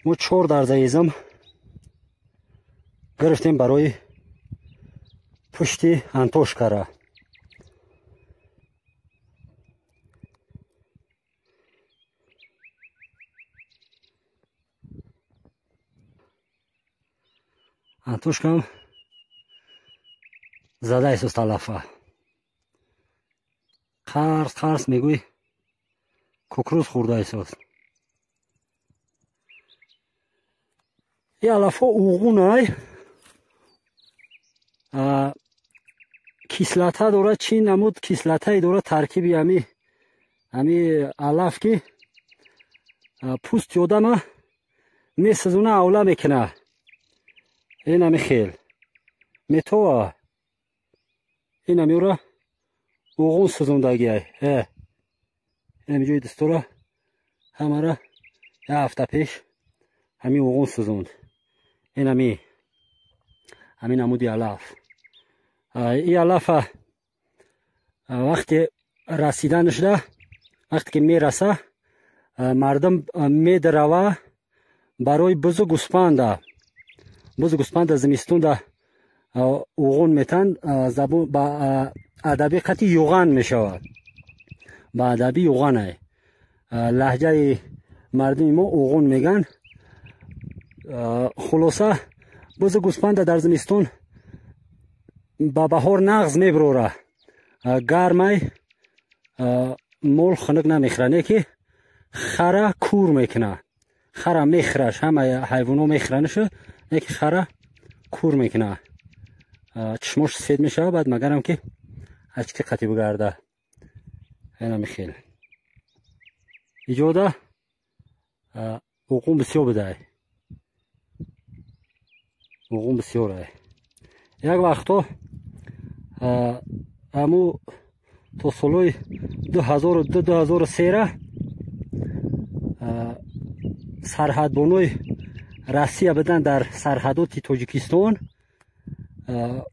Мо 4 дарза ҳезум гирифтем барои пушти антошкара. Антошкам зада исост алафа. Қарс қарс мегӯй кукуруз хӯрда исост. И алафо уғунай кислота дорад, чӣ намуд кислотае дорад таркиби ҳами алаф ки пӯсти одама месӯзона, авла мекуна. Ин ҳами хел метова, ин ҳамиёра уғун сӯзондагиай. Ин ҷои дастора ҳамара як ҳафта пеш ҳамин уғун сӯзонд. Ин ҳамин намуди алаф. И алафа вақте расиданашда, вақте ки мераса, мардум медарава барои бузу гӯспанда. Бузу гӯспанда зимистонда уғун метан, ба адабӣ қати юған мешавад. Ба адабӣ юғанай. Лаҳҷаи мардуми мо уғун меган. Хулоса бузу гӯспанда дар зимистон ба баҳор нағз мебурора. Гармай мол хунук намехӯра, не ки хара кур мекуна. Хара мехӯраш, ҳама ҳайвоно мехӯранашу, не ки хара кур мекуна. Чишмош сефед мешава, баъд магарам ки ачки қати бигарда. Инами хел. Иҷода уқум бисёр будай. Уғун бисёрай. Як вақто аму то солҳои 2002 2003 сарҳадбонои Россия буданд дар сарҳадоти Тоҷикистон,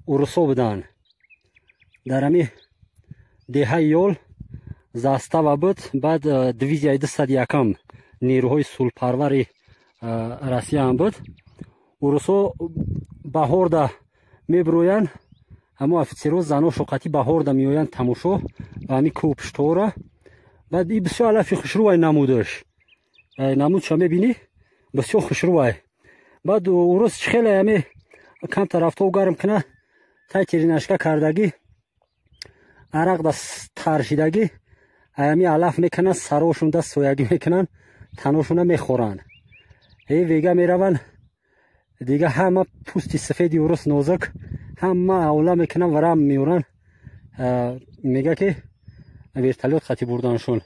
урусо буданд. Дар ҳами деҳаи Ёл застава буд, баъд дивизияи 201 нерӯҳои сулҳпарвари Россия ҳам буд. Урусо баҳорда мебироянд, ҳамо офитсерҳо заношо қатӣ баҳорда меоянд тамошо ба ҳамин кӯҳу пуштҳоро. Баъд и бисёр алафи хушрӯвай намудаш. Намудша мебинӣ, бисёр хушрӯвай. Баъд урус чӣ хеле ҳами камтар рафтов гарм куна, тай теринашка кардагӣ, арақ да таршидагӣ, ҳами алаф мекунанд, сарошунда соягӣ мекунанд, таношуна мехӯранд. Вега мераванд, дига ҳама пӯсти сафеди урус нозук, ҳама авла мекунанд ва рам меоранд. Мега ки вертолёт қати бурданшон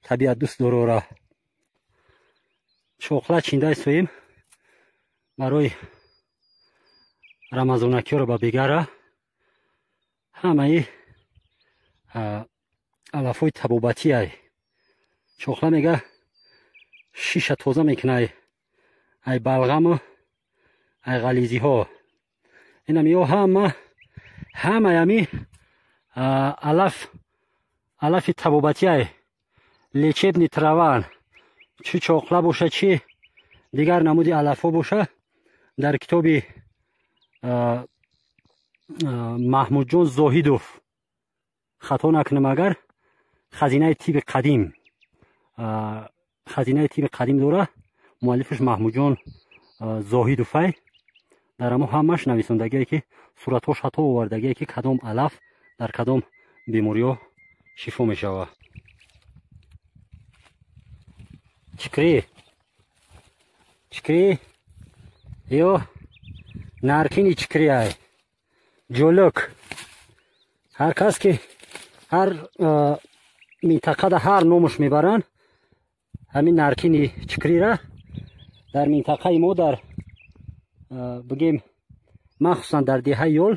табиат дӯст дорора. Чоқла чинда истоем барои рамазонакиёро ба бегара. Ҳамаи алафҳои табобатиай. Чоқла мега шиша тоза мекунай, ай балғаму ай ғализиҳо. Инам ё ҳамаи ҳами алафи табобатиай, лечебный траван, чӣ чоқла боша, чӣ дигар намуди алафҳо боша, дар китоби Маҳмудҷон Зоҳидов, хато накунам агар, хазинаи тиби қадим, хазинаи тиби қадим дора, муаллифаш Маҳмудҷон Зоҳидовай. Дар ҳамо ҳамаш нависондагие ки суратҳош ҳатто овардагие ки кадом алаф дар кадом бемориҳо шифо мешавад. Чикри чикри ё наркини чикриай ҷолук. Ҳар кас ки ҳар минтақада ҳар номаш мебаранд, ҳамин наркини чикрира дар минтақаи мо, дар бигем махсусан дар деҳаи Ёл,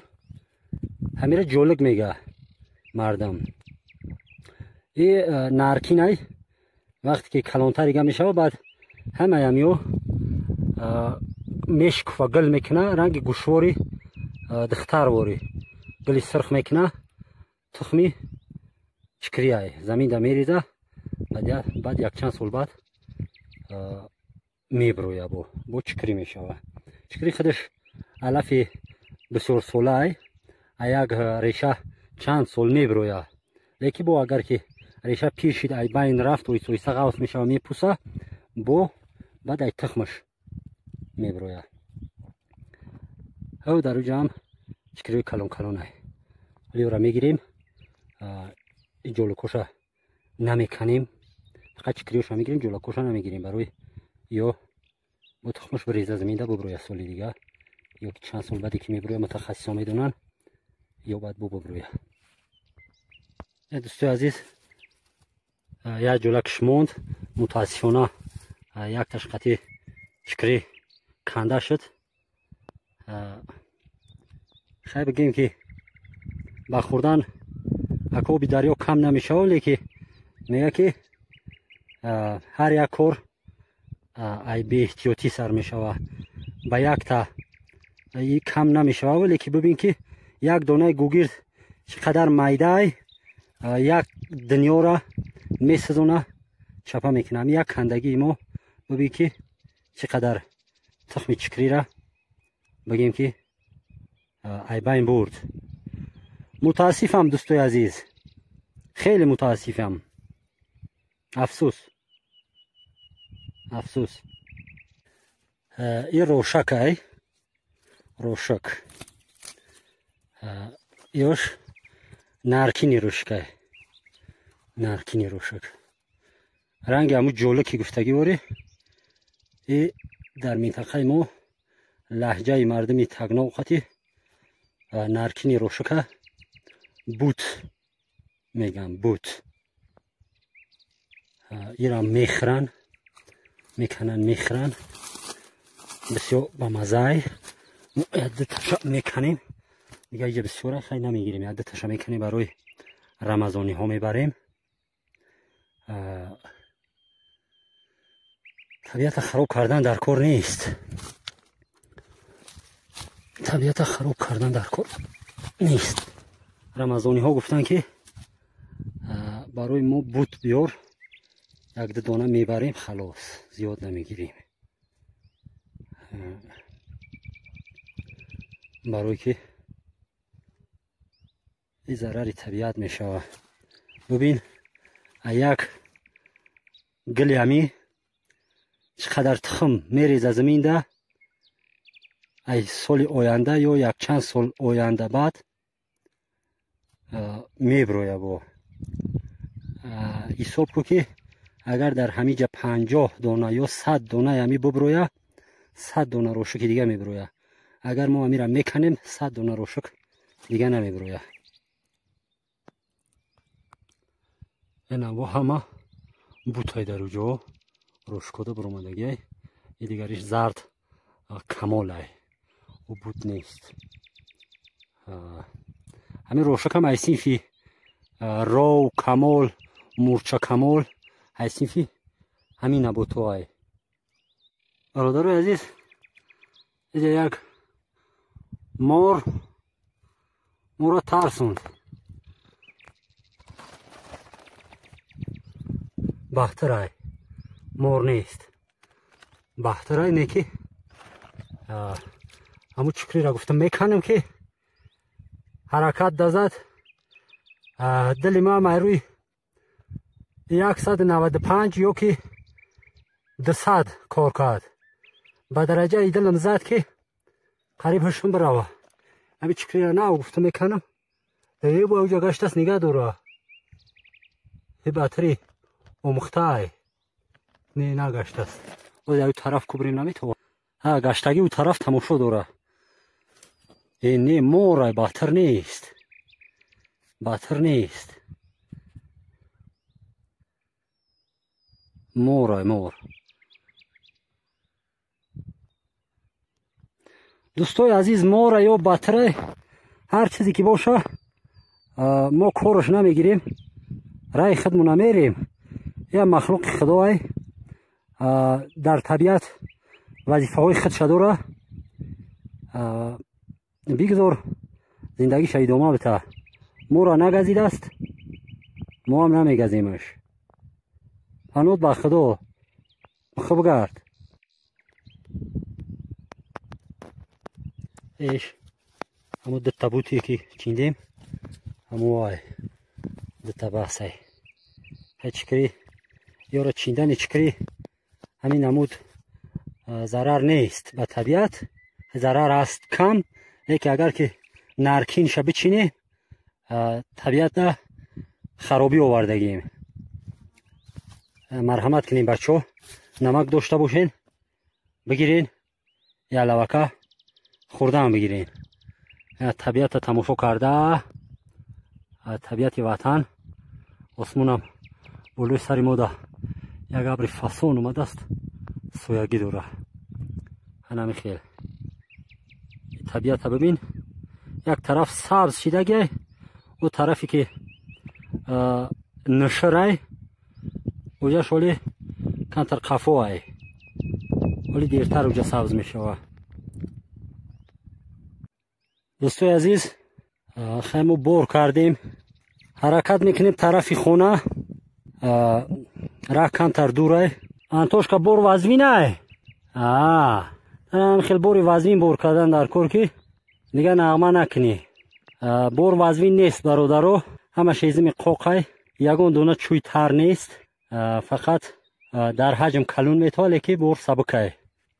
ҳамира ҷолук мега мардам. И наркинай вақте ки калонтарига мешава, баъд ҳамаи ҳамиё мешкуфа, гул мекуна, ранги гӯшвори духтарворӣ гули сирх мекуна, тухми чикрияй заминда мериза, баъд якчанд сол баъд меброя, бо чикрӣ мешава. Чикрӣ худаш алафи бисёрсолаай, а як реша чанд сол меброя. Лекин бо агар ки реша пир шид, ай байн рафт, оҳиста оҳиста ғавс мешава, мепуса, бо баъд ай тухмаш меброя. Ҳав дар уҷа ҳам чикриҳои калон калонай. Ҳолиёра мегирем, ҷолукоша намеканем, фақат чикриҳоша мегирем, ҷолакоша намегирем, барои ё бо тухмаш биреза заминда буброя соли дига, ё ки чанд сол баъде ки меброя, мутахассисо медонанд, ё баъд бу буброя. Дӯстои азиз, як ҷолакиш монд, мутаассифона якташ қати чикрӣ канда шуд. Хай бигем ки ба хӯрдан акоби дарё кам намешавад, леки мега ки ҳар як кор ай беэҳтиётӣ сар мешавад. Ба якта кам намешавад, леки бибин ки як донаи гугирд чӣ қадар майдаай, як дунёра месӯзона, чапа мекунад. Як кандагии мо бибин ки чӣ қадар тухми чикрира бигем ки айбайн бурд. Мутаассифам, дӯстои азиз, хеле мутаассифам. Афсӯс, афсӯс. Ин рошак ай, рошак. Ёш наркини рошакай, наркини рошак. Ранги ҳамун ҷола ки гуфтагӣ ворӣ, и дар минтақаи мо лаҳҷаи мардуми тагноқати наркини рошака бут меган, бут. Ира мехӯранд, мекананд, мехӯранд, бисёр ба маззаай. Мо як таша меканем, дига иҷа бисёра хай намегирем, як таша меканем, барои рамазониҳо мебарем. Табиата хароб кардан дар кор нест, табиата хароб кардан дар кор нест. Рамазониҳо гуфтанд ки барои мо бут биёр, як ду дона мебарем, халос, зиёд намегирем, барое ки и зарари табиат мешавад. Бубин, як гили ҳами чӣ қадар тухм мереза заминда, ай соли оянда ё якчанд сол оянда баъд меброя. Бо ҳисоб ку ки агар дар ҳамиҷа 50 дона ё 100 дона ҳами буброя, 100 дона рошуки дига меброя. Агар мо ҳамира меканем, 100 дона рошук дига намеброя. Ина бо ҳама бутай дар уҷо рошукода буромадагиай. И дигариш зард камолай, ӯ бут нест. Ҳамин рошукам ай синфи ров, камол, мурча камол, ай синфи ҳамин наботоай. Бародарои азиз, иҷа як мор моро тарсонд. Баҳтарай, мор нест, баҳтарай не ки ҳамун чукрира гуфтам меканам ки ҳаракат дазад. Дили ман рӯи 195 ё ки 200 кор кард. Ба дараҷаи дилам зад ки қариб ҳушм бирава. Ҳамин чукрира нав гуфтам меканам, э бо уҷа гаштаст, нигаҳ дора. Э баътари омӯхтаай, не нагаштаст. Боз аю тараф кубрем наметавон. Ҳа, гаштагӣ ӯ тараф тамошо дора. Э не, морай, баътар нест, баътар нест, морай, мор. Дӯстои азиз, мора ё баътарай, ҳар чизе ки боша, мо кораш намегирем, раи худмо намерем. Я махлуқи худоай, дар табиат вазифаҳои худша дора. Бигзор зиндагиша идома бита. Моро нагазидааст, мо ҳам намегаземаш. Панод ба худо, хуб гард. Иш ҳамо дута бутие ки чиндем, ҳамо вай дута баҳсай. Чикри ёро чиндани чикри ҳамин намуд зарар нест ба табиат, зарар аст кам, лекин агар ки наркинша бичинем, табиата харобӣ овардагием. Марҳамат кунем, бачаҳо, намак дошта бошен, бигирен, ялавака хурдаам бигирен. Табиата тамошо карда, табиати ватан. Осмонам болои сари мода як абри фасон омадааст, соягӣ дора. Ҳанами хел табиата бибин, як тараф сабз шидагиай, ӯ тарафе ки нушрай, уҷаш оли камтар қафоай, оли дертар уҷа сабз мешава. Дӯстои азиз, хай мо бор кардем, ҳаракат мекунем тарафи хона. Раҳ камтар дурай. Антошка, бор вазвинай? Хел бори вазвин бор кардан дар кор, ки дига нағма накунӣ. Бор вазвин нест, бародаро, ҳама шезими қоқай, ягон дона чӯй тар нест, фақат дар ҳаҷм калун метавад, лекин бор сабукай.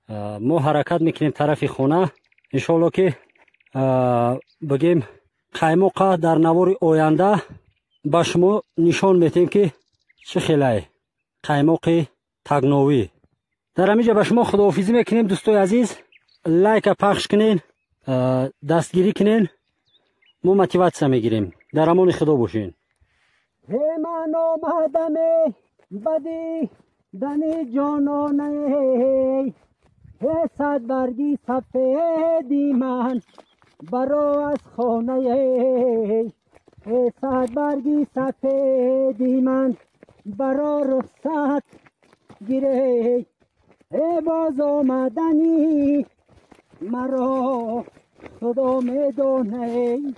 Мо ҳаракат мекунем тарафи хона. Иншоалло, ки бигем, қаймоқа дар навори оянда ба шумо нишон метем, ки чӣ хелай қаймоқи тагновӣ. Дар ҳамин ҷа ба шумо худоҳофизӣ мекунем, дӯстои азиз. Лайка пахш кунен, дастгирӣ кунен, мо мотиватсия мегирем. Дар амони Худо бошен. Ман омадаме ба дидани ҷононае, сад барги сафеди ман баро аз хонае, сад барги сафеди ман баро рухсат гире, боз омадани маро Худо медонад.